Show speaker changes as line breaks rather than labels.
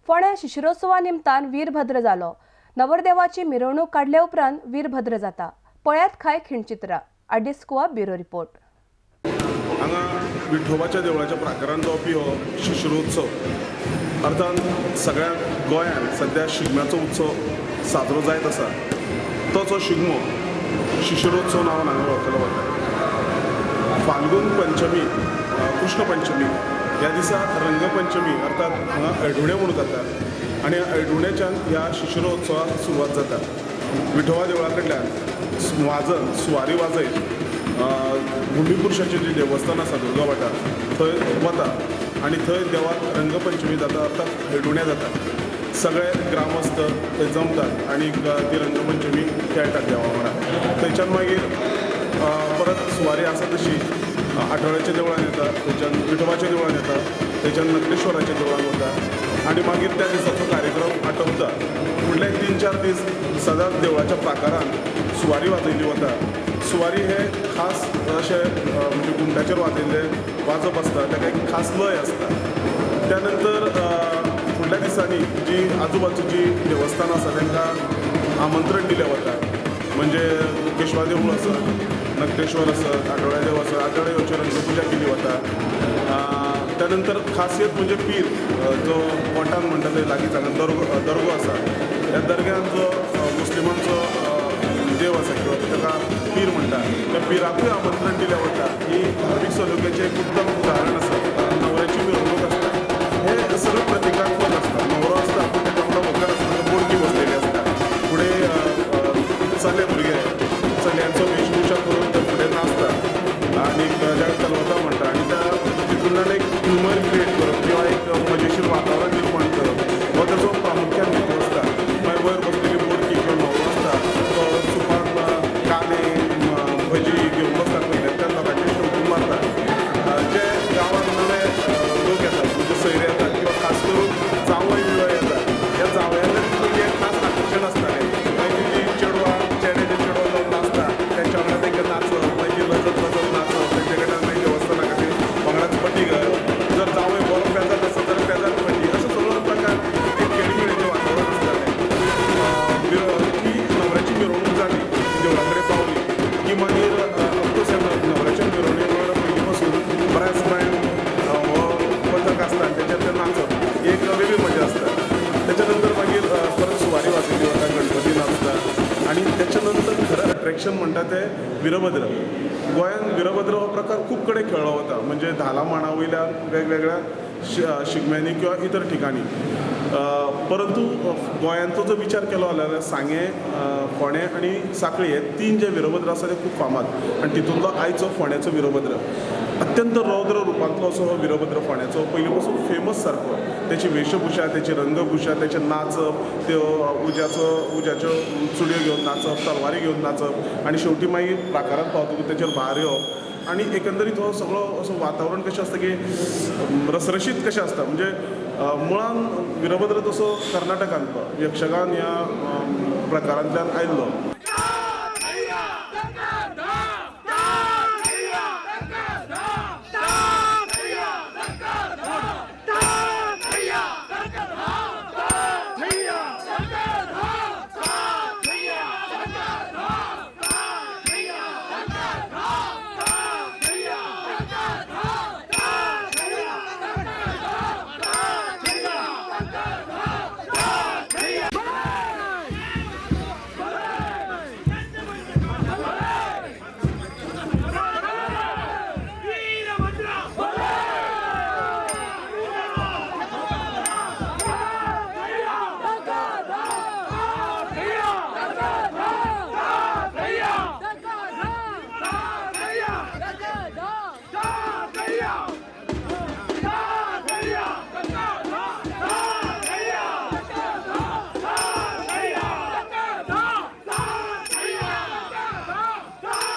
फोंड्या शिशिरोत्सवा निमतान वीरभद्र जालो. नवरदेवाची मिरवणूक काडल्या उपरांत वीरभद्र जाता. पळयात खाय खिणचित्रा. आडिस्कुवा ब्युरो रिपोर्ट.
हांगा विठोबाच्या देवळाच्या प्राकारान जावपी हो शिशिरोत्सव. अर्थात सगळ्या गोंयांत सद्या शिगम्याचो उत्सव साजरो जायत आसा. तोच हो शिगमो शिशिरोत्सव नांवान हांगा वळखलो वता. फाल्गुन पंचमी, कृष्ण पंचमी ह्या दिसा रंगपंचमी अर्थात हांगा अळडुणें म्हूण जाता आनी अळडुण्याच्यान ह्या शिशिरोत्सवाक सुरवात जाता. विठोबा देवळा कडल्यान वाजन सुवारी वाजयत भुमीपुरुषाचें जें देवस्थान आसा दुर्गा वाठार थंय वता आनी थंय देवाक रंगपंचमी जाता अर्थात हळडुणें जाता. सगळे ग्रामस्थ थंय जमतात आनी ती रंगपंचमी खेळटात देवा वांगडा. थंयच्यान मागीर परत सुवारी आसा तशी आठवड्याच्या देवळान येता, थंयच्यान विठोबाच्या देवळान येता, थंयच्यान नकलेश्वराच्या देवळान वता आनी मागीर त्या दिसाचो कार्यक्रम आटोवता. फुडले 3-4 दीस सदांच देवळाच्या प्राकारान सुवारी वाजयली वता. सुवारी हे खास अशें म्हणजे घुमटाचेर वाजयल्लें वाजप आसता, ताका एक खास लय आसता. त्या नंतर फुडल्या दिसांनी जी आजूबाजूची देवस्थानां आसा तांकां आमंत्रण दिलें वता. म्हणजे केशवा देवूळ आसत, नकटेश्वर आसत, आठवड्या देव आसत, आठवड्या देवाची रंगपुजा केली वता. त्या नंतर खासियत म्हणजे पीर जो कोटान म्हणटा थंय लागींच हांगा दर्गो आसा. ह्या दर्ग्यान जो मुस्लिमांचो देव आसा किंवा ताका पीर म्हणटा, त्या पिराकूय आमंत्रण दिलें वता. ही धार्मीक सलोख्याचें एक उत्तम उदाहरण आसा. न्हवऱ्याची मिरवणूक आसता, हे सगळें प्रतिकात्मक आसता. न्हवरो आसता पूण ताका वांगडा व्हंकल आसता, बोडकी बसलेली आसता. फुडें चले भुरगे चलयांचो वेशभूषा करून ते फुडें नाचता आनी ज्या चलवता म्हणटा आनी त्या तितूंतल्यान एक ह्युमर क्रिएट करप किंवा एक मजेशीर वातावरण निर्माण करप हो ताचो प्रामुख्यान हेतू आसता. मागीर वयर बसलेली बोडकी किंवा न्हवरो आसता तो सुपान काले भजी घेवन बसता, पयल्यान लोकांचेर शेंवटून मारता. जे गांवांत नवे लोक येतात म्हणजे सोयरे येतात किंवा खास करून जावंय बिवय येतात, ह्या जावयांचें पयलीं एक खास आकर्शण आसतालें. मागीर ती चेडवां चेडे जे चेडवां जावन नाचता तेंच्या वांगडा तांकां नाचप, मागीर लजत लजत नाचप, तेंचे कडल्यान मागीर देवस्थाना खातीर वांगडाच पटी घालप, जर जावंय बरो पेजाद आसत जाल्यार पेजाद पटी, असो सगळो प्रकार एक खेळमेळीचें वातावरण आसतालें. ती न्हवऱ्याची मिरवणूक जाली, देवळा कडेन पावली की मागीर ऑफकोर्स न्हवऱ्याच्या मिरवणुके वांगडा पयलीं पासून ब्रास बँड हो पथक आसता आनी तेचेर तें नाचप ही एक वेगळी मजा आसता. तेच्या नंतर मागीर परत सुवारी वाजयली वता, गणपती नाचता आनी तेच्या नंतर खरें अट्रेक्शन म्हणटा तें वीरभद्र. गोंयांत वीरभद्र हो प्रकार खूब कडेन खेळ्ळो वता, म्हणजे धाला माणा वयल्या वेगवेगळ्या शिगम्यांनी किंवा इतर ठिकाणी. परंतु गोंयांचो जर विचार केलो जाल्यार सांगें, फोंडें आनी सांखळी हे 3 जे वीरभद्र आसा ते खूब फामाद आनी तितूंतलो आयचो फोंड्याचो वीरभद्र अत्यंत रौद्र रुपांतलो असो हो वीरभद्र फोंड्याचो पयलीं पासून फेमस सारको. तेची वेशभूषा, तेची रंगभूषा, तेचें नाचप, त्यो उज्याच्यो चुडयो घेवन नाचप, तलवारी घेवन नाचप आनी शेवटी मागीर प्राकारांत पावतकूच तेचेर भार येवप आनी एकंदरीत हो सगळो असो वातावरण कशें आसता की रसरशीत कशें आसता. म्हणजे मुळान वीरभद्र तसो कर्नाटकांतलो यक्षगान ह्या प्रकारांतल्यान आयिल्लो.